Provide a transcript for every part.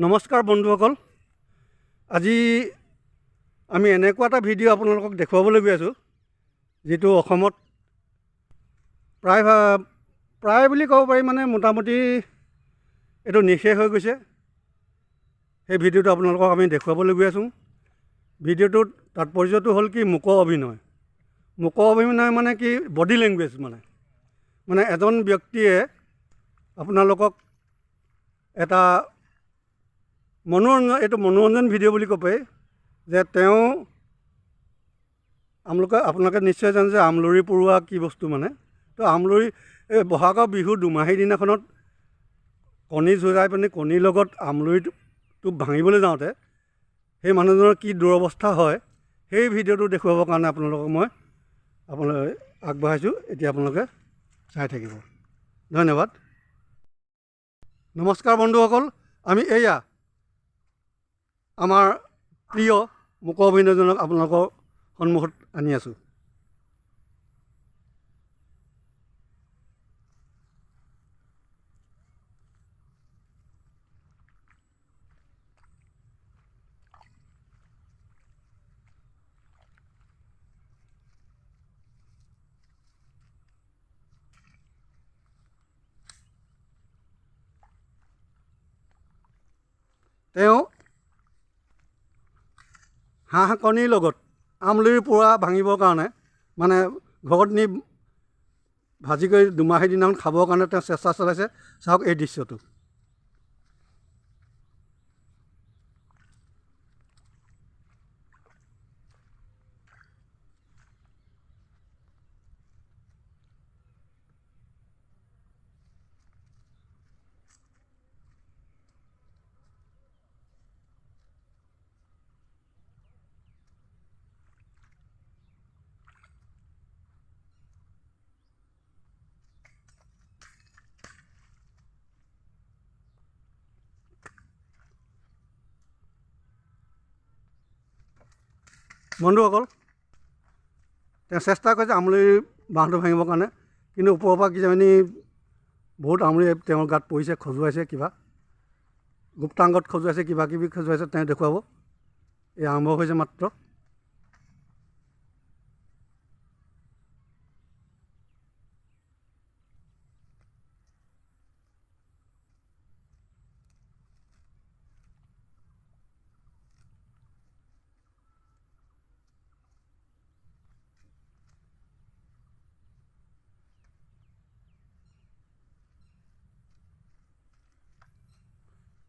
নমস্কাৰ বন্ধুসকল, আজি আমি এনেকুৱা এটা ভিডিঅ' আপোনালোকক দেখুৱাবলৈ গৈ আছোঁ যিটো অসমত প্ৰায় প্ৰায় বুলি ক'ব পাৰি, মানে মোটামুটি এইটো নিঃশেষ হৈ গৈছে। সেই ভিডিঅ'টো আপোনালোকক আমি দেখুৱাবলৈ গৈ আছোঁ। ভিডিঅ'টোত তাৎপৰ্যটো হ'ল কি, মুক অভিনয়। মুক অভিনয় মানে কি, বডি লেংগুৱেজ, মানে মানে এজন ব্যক্তিয়ে আপোনালোকক এটা মনোৰঞ্জন, এইটো মনোৰঞ্জন ভিডিঅ' বুলি ক'ব পাৰি, যে তেওঁ আপোনালোকে নিশ্চয় জানে যে আমলৰি পৰুৱা কি বস্তু। মানে তো আমলৰি এই বহাগৰ বিহু দুমাহী দিনাখনত কণী যুঁজাই পিনি কণীৰ লগত আমলৰিটো ভাঙিবলৈ যাওঁতে সেই মানুহজনৰ কি দুৰৱস্থা হয়, সেই ভিডিঅ'টো দেখুৱাবৰ কাৰণে আপোনালোকক মই আপোনালোকে আগবঢ়াইছোঁ। এতিয়া আপোনালোকে চাই থাকিব। ধন্যবাদ। নমস্কাৰ বন্ধুসকল, আমি এয়া আমাৰ প্ৰিয় মুক অভিনয়জনক আপোনালোকৰ সন্মুখত আনি আছোঁ। তেওঁ হাঁহ কণীৰ লগত আমলৰি পোৰা ভাঙিবৰ কাৰণে, মানে ঘৰত নি ভাজি কৰি দুমাহী দিনাখন খাবৰ কাৰণে তেওঁ চেষ্টা চলাইছে। চাওক এই দৃশ্যটো। বন্ধুসকল, তেওঁ চেষ্টা কৰিছে আমলৰি বাঁহটো ভাঙিবৰ কাৰণে, কিন্তু ওপৰৰ পৰা কিজানি বহুত আমলৰি তেওঁৰ গাত পৰিছে, খজুৱাইছে, কিবা গুপ্তাংগত খজুৱাইছে, কিবা কিবি খজুৱাইছে, তেওঁ দেখুৱাব। এই আৰম্ভ হৈছে মাত্ৰ।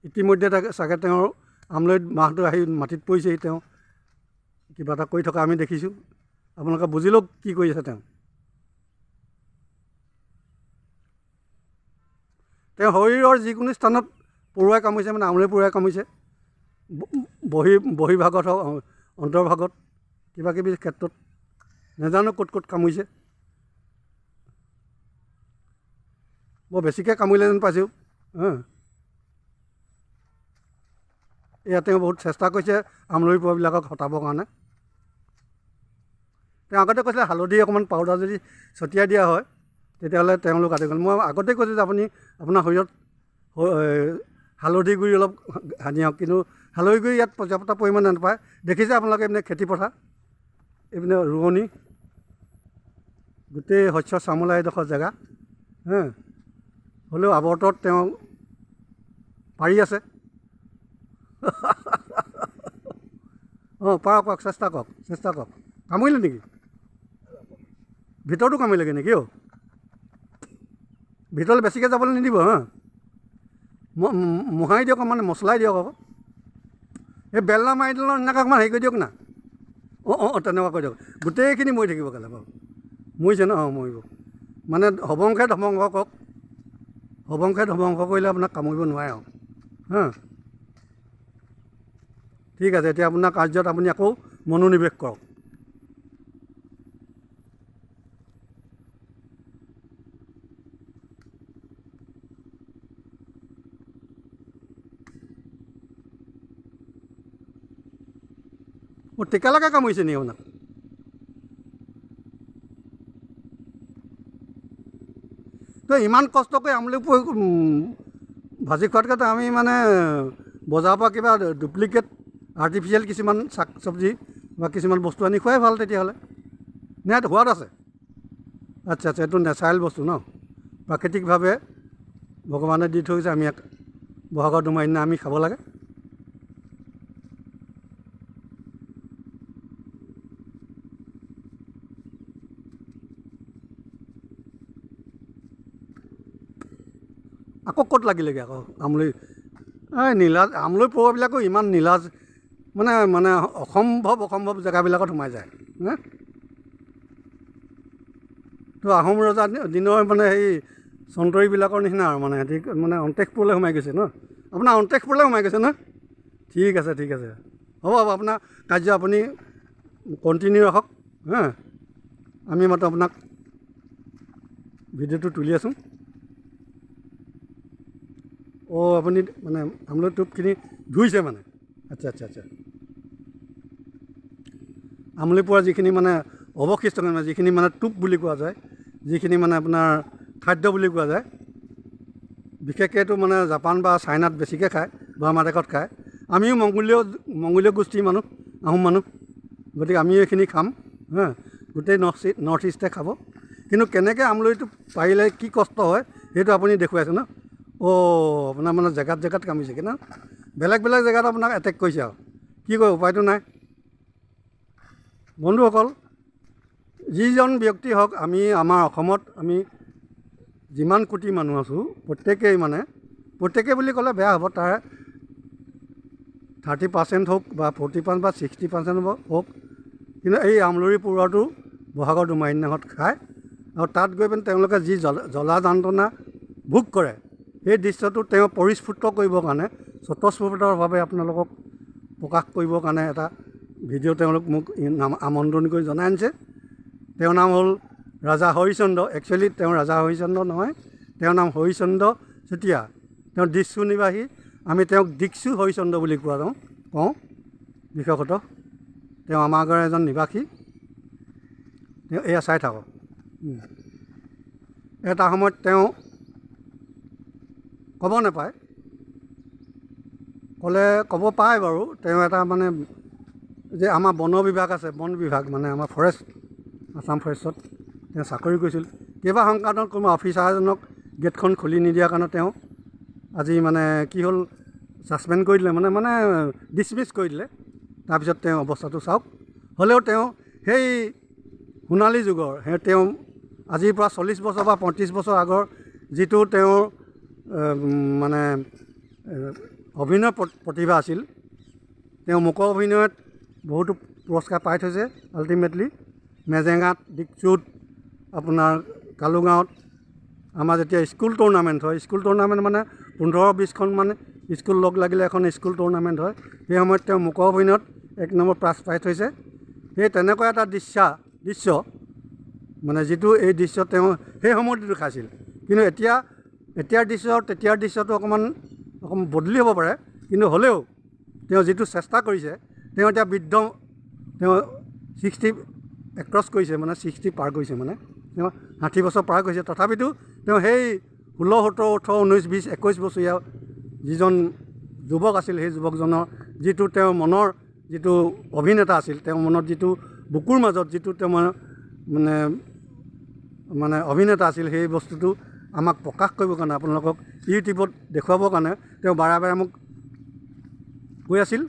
ইতিমধ্যে চাগে তেওঁৰ আমলৰিত বাঁহটো আহি মাটিত পৰিছেহি, তেওঁ কিবা এটা কৰি থকা আমি দেখিছোঁ। আপোনালোকে বুজি লওক কি কৰি আছে তেওঁ। তেওঁ শৰীৰৰ যিকোনো স্থানত পৰুৱাই কামুৰিছে, মানে আমলৰি পৰুৱাই কামুৰিছে, বহিভাগত হওক, অন্তৰ্ভাগত, কিবা কিবি ক্ষেত্ৰত নাজানো ক'ত ক'ত কামুৰিছে। বৰ বেছিকৈ কামুৰিলে যেন পাইছোঁ। এয়া তেওঁ বহুত চেষ্টা কৰিছে আমলৰি পৰুৱাবিলাকক হটাবৰ কাৰণে। তেওঁ আগতে কৈছিলে হালধি অকণমান পাউডাৰ যদি ছটিয়াই দিয়া হয় তেতিয়াহ'লে তেওঁলোক আঁতৰি গ'ল। মই আগতে কৈছোঁ যে আপুনি আপোনাৰ শৰীৰত হালধি গুড়ি অলপ সানি হওক, কিন্তু হালধি গুড়ি ইয়াত পৰ্যাপ্ত পৰিমাণে নাপায়। দেখিছে আপোনালোকে এইপিনে খেতি পথাৰ, এইপিনে ৰোৱনী, গোটেই শস্য শ্যামলা এডোখৰ জেগা। হ'লেও আৱৰ্তত তেওঁ পাৰি আছে। অঁ, পাৰক পাৰক, চেষ্টা কৰক, চেষ্টা কৰক। কামুৰিলে নেকি? ভিতৰতো কামুৰিলেগৈ নেকি? অ' ভিতৰলৈ বেছিকৈ যাবলৈ নিদিব। হা, মোহাৰি দিয়ক, মানে মছলাই দিয়ক আকৌ। এই বেলনা মাৰি দিলে এনেকৈ অকণমান হেৰি কৰি দিয়ক না। অঁ অঁ অঁ, তেনেকুৱা কৰি দিয়ক, গোটেইখিনি মৰি থাকিব কেলৈ বাৰু। মৰিছে ন? অঁ, মৰিব। মানে সবংশে ধ্বংস কৰক, সবংশে ধ্বংস কৰিলে আপোনাক কামুৰিব নোৱাৰে আৰু। হা, ঠিক আছে। এতিয়া আপোনাৰ কাৰ্যত আপুনি আকৌ মনোনিৱেশ কৰক। অঁ, টেকেলাকে কামুৰিছে নেকি আপোনাক? তো ইমান কষ্ট কৰি আমলৰি ভাজি খোৱাতকৈ আমি মানে বজাৰৰ পৰা কিবা ডুপ্লিকেট আৰ্টিফিচিয়েল কিছুমান শাক চব্জি বা কিছুমান বস্তু আনি খোৱাই ভাল তেতিয়াহ'লে। নে সোৱাদ আছে? আচ্ছা আচ্ছা, এইটো নেচাৰেল বস্তু ন, প্ৰাকৃতিকভাৱে ভগৱানে দি থৈ গৈছে, আমি ইয়াত বহাগৰ দুমাহীৰ দিনা আমি খাব লাগে। আকৌ ক'ত লাগিলেগৈ আকৌ আমলৈ? এই নীলাজ আমলৈ পৰুৱাবিলাকো ইমান নীলাজ, মানে মানে অসম্ভৱ অসম্ভৱ জেগাবিলাকত সোমাই যায় নে। তো আহোম ৰজা দিনৰ মানে সেই চন্তৰীবিলাকৰ নিচিনা আৰু মানে সিহঁতি মানে অন্তেষপুৰলৈ সোমাই গৈছে ন, আপোনাৰ অন্তেষপুৰলৈ সোমাই গৈছে ন? ঠিক আছে ঠিক আছে, হ'ব হ'ব, আপোনাৰ কাৰ্য আপুনি কণ্টিনিউ ৰাখক। হা, আমি মাত্ৰ আপোনাক ভিডিঅ'টো তুলি আছোঁ। অঁ, আপুনি মানে আমলৈ টোপখিনি ধুইছে মানে? আচ্ছা আচ্ছা আচ্ছা, আমলৈ পোৱা যিখিনি মানে অৱশিষ্ট, মানে যিখিনি মানে টোপ বুলি কোৱা যায়, যিখিনি মানে আপোনাৰ খাদ্য বুলি কোৱা যায়, বিশেষকৈ এইটো মানে জাপান বা চাইনাত বেছিকৈ খায় বা আমাৰ দেশত খায়। আমিও মংগোলীয় মংগোলীয় গোষ্ঠীৰ মানুহ, আহোম মানুহ, গতিকে আমিও এইখিনি খাম। হা, গোটেই নৰ্থ ইষ্টে খাব। কিন্তু কেনেকৈ আমলৈটো পাৰিলে কি কষ্ট হয় সেইটো আপুনি দেখুৱাইছে ন? অ', আপোনাৰ মানে জেগাত জেগাত কামিছেগৈ ন, বেলেগ বেলেগ জেগাত আপোনাক এটেক কৰিছে আৰু কি কয়, উপায়টো নাই। বন্ধুসকল, যিজন ব্যক্তি হওক, আমি আমাৰ অসমত আমি যিমান কোটি মানুহ আছোঁ, প্ৰত্যেকেই মানে প্ৰত্যেকেই বুলি ক'লে বেয়া হ'ব, তাৰ 30% হওক বা 40% বা 60% হওক, কিন্তু এই আমলৰি পৰুৱাটো বহাগৰ দুমাহীৰ দিনাখন খায় আৰু তাত গৈ পিনে তেওঁলোকে যি জ্বলা যন্ত্ৰণা ভোগ কৰে, সেই দৃশ্যটো তেওঁ পৰিস্ফুট কৰিবৰ কাৰণে, স্বতঃস্ফূৰ্তভাৱে আপোনালোকক প্ৰকাশ কৰিবৰ কাৰণে এটা ভিডিঅ' তেওঁলোক মোক আমন্ত্ৰণ কৰি জনাই আনিছে। তেওঁৰ নাম হ'ল ৰাজা হৰিচন্দ্ৰ। একচুৱেলি তেওঁ ৰাজা হৰিচন্দ্ৰ নহয়, তেওঁৰ নাম হৰিচন্দ্ৰ চুতীয়া। তেওঁ দিচু নিবাসী, আমি তেওঁক দিকচু হৰিচন্দ্ৰ বুলি কোৱা যাওঁ কওঁ বিশেষতঃ। তেওঁ আমাৰ ঘৰৰ এজন নিবাসী। তেওঁ এয়া চাই থাকক। এটা সময়ত তেওঁ ক'ব নাপায়, ক'লে ক'ব পায় বাৰু, তেওঁ এটা মানে যে আমাৰ বন বিভাগ আছে, বন বিভাগ মানে আমাৰ ফৰেষ্ট, আছাম ফৰেষ্টত তেওঁ চাকৰি কৰিছিল। কেইবা সংক্ৰান্তত কোনোবা অফিচাৰ এজনক গেটখন খুলি নিদিয়াৰ কাৰণে তেওঁ আজি মানে কি হ'ল, ছাছপেণ্ড কৰি দিলে, মানে মানে ডিছমিছ কৰি দিলে। তাৰপিছত তেওঁ অৱস্থাটো চাওক। হ'লেও তেওঁ সেই সোণালী যুগৰ, সেই তেওঁ আজিৰ পৰা 40 বছৰ বা 35 বছৰ আগৰ যিটো তেওঁৰ মানে অভিনয় প্ৰতিভা আছিল, তেওঁ মুক অভিনয়ত বহুতো পুৰস্কাৰ পাই থৈছে। আল্টিমেটলি মেজেঙাত, দিকচুত, আপোনাৰ কালুগাঁৱত আমাৰ যেতিয়া স্কুল টুৰ্ণামেণ্ট হয়, স্কুল টুৰ্ণামেণ্ট মানে 15-20খন মানে স্কুল লগ লাগিলে এখন স্কুল টুৰ্ণামেণ্ট হয়, সেই সময়ত তেওঁ মুক অভিনয়ত 1 নম্বৰ প্ৰাইজ পাই থৈছে। সেই তেনেকুৱা এটা দৃশ্য মানে যিটো এই দৃশ্য তেওঁ সেই সময়ত দেখাইছিল, কিন্তু এতিয়াৰ দৃশ্য আৰু তেতিয়াৰ দৃশ্যটো অকণমান অকণমান বদলি হ'ব পাৰে, কিন্তু হ'লেও তেওঁ যিটো চেষ্টা কৰিছে, তেওঁ এতিয়া বৃদ্ধ, তেওঁ 60 এক্ৰছ কৰিছে, মানে 60 পাৰ কৰিছে, মানে তেওঁ 60 বছৰ পাৰ কৰিছে। তথাপিতো তেওঁ সেই 16, 17, 18, 19, 20, 21 বছৰীয়া যিজন যুৱক আছিল, সেই যুৱকজনৰ যিটো তেওঁৰ মনৰ যিটো অভিনেতা আছিল, তেওঁৰ মনত যিটো বুকুৰ মাজত যিটো তেওঁ মানে মানে অভিনেতা আছিল, সেই বস্তুটো আমাক প্ৰকাশ কৰিবৰ কাৰণে, আপোনালোকক ইউটিউবত দেখুৱাবৰ কাৰণে তেওঁ বাৰে বাৰে মোক কৈ আছিল।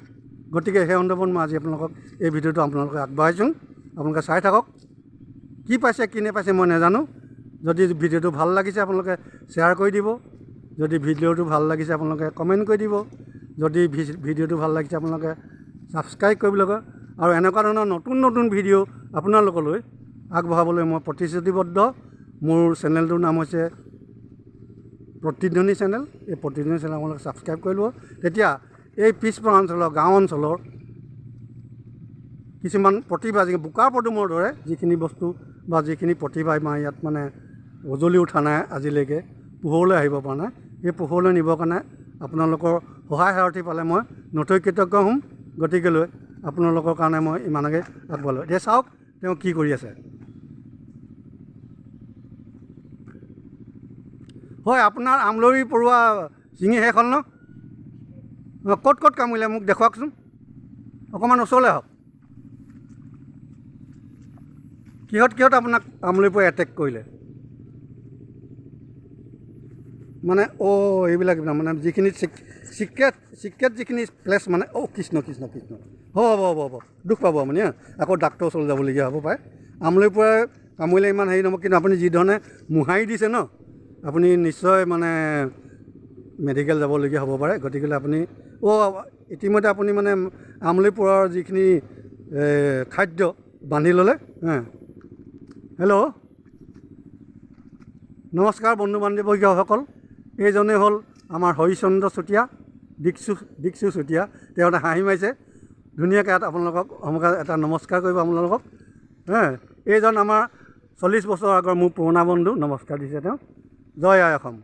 গতিকে সেই সন্দৰ্ভত মই আজি আপোনালোকক এই ভিডিঅ'টো আপোনালোকে আগবঢ়াইছোঁ, আপোনালোকে চাই থাকক। কি পাইছে কি নাপাইছে মই নাজানো। যদি ভিডিঅ'টো ভাল লাগিছে আপোনালোকে শ্বেয়াৰ কৰি দিব, যদি ভিডিঅ'টো ভাল লাগিছে আপোনালোকে কমেণ্ট কৰি দিব, যদি ভিডিঅ'টো ভাল লাগিছে আপোনালোকে ছাবস্ক্ৰাইব কৰিবলৈ কয়। আৰু এনেকুৱা ধৰণৰ নতুন নতুন ভিডিঅ' আপোনালোকলৈ আগবঢ়াবলৈ মই প্ৰতিশ্ৰুতিবদ্ধ। মোৰ চেনেলটোৰ নাম হৈছে প্ৰতিধ্বনি চেনেল। এই প্ৰতিধ্বনি চেনেল আপোনালোকে ছাবস্ক্ৰাইব কৰি ল'ব, তেতিয়া এই পিছপৰা অঞ্চলৰ গাঁও অঞ্চলৰ কিছুমান প্ৰতিভা, যি বোকাৰ পদুমৰ দৰে যিখিনি বস্তু বা যিখিনি প্ৰতিভা আমাৰ ইয়াত মানে উজলি উঠা নাই, আজিলৈকে পোহৰলৈ আহিব পৰা নাই, সেই পোহৰলৈ নিবৰ কাৰণে আপোনালোকৰ সহায় সাৰথি পালে মই নথৈ কৃতজ্ঞ হ'ম। গতিকেলৈ আপোনালোকৰ কাৰণে মই ইমানকে আগবঢ়ালোঁ। এতিয়া চাওক তেওঁ কি কৰি আছে। হয়, আপোনাৰ আমলৰি পৰুৱা ছিঙি শেষ হ'ল ন? ক'ত ক'ত কামুৰিলে মোক দেখুৱাওকচোন, অকণমান ওচৰলৈ আহক। কিহত কিহত আপোনাক আমলি পৰুৱাই এটেক কৰিলে? মানে অ' এইবিলাক মানে যিখিনি চিক্ৰেট যিখিনি প্লেচ মানে, অ' কৃষ্ণ কৃষ্ণ কৃষ্ণ, হ'ব হ'ব হ'ব হ'ব, দুখ পাব আপুনি। হা, আকৌ ডাক্তৰৰ ওচৰলৈ যাবলগীয়া হ'ব পাৰে। আমলি পৰুৱাই কামুৰিলে ইমান হেৰি নহ'ব, কিন্তু আপুনি যিধৰণে মোহাৰি দিছে ন, আপুনি নিশ্চয় মানে মেডিকেল যাবলগীয়া হ'ব পাৰে। গতিকেলৈ আপুনি অ' ইতিমধ্যে আপুনি মানে আমলি পৰুৱাৰ যিখিনি খাদ্য বান্ধি ল'লে। হেল্ল', নমস্কাৰ বন্ধু বান্ধৱীসকল, এইজনেই হ'ল আমাৰ হৰিচন্দ্ৰ চুতীয়া, দিকচু চুতীয়া। তেওঁ এটা হাঁহি মাৰিছে ধুনীয়াকৈ, ইয়াত আপোনালোকক এটা নমস্কাৰ কৰিব আপোনালোকক। এইজন আমাৰ 40 বছৰৰ আগৰ মোৰ পুৰণা বন্ধু, নমস্কাৰ দিছে তেওঁ। জয় আই অসম।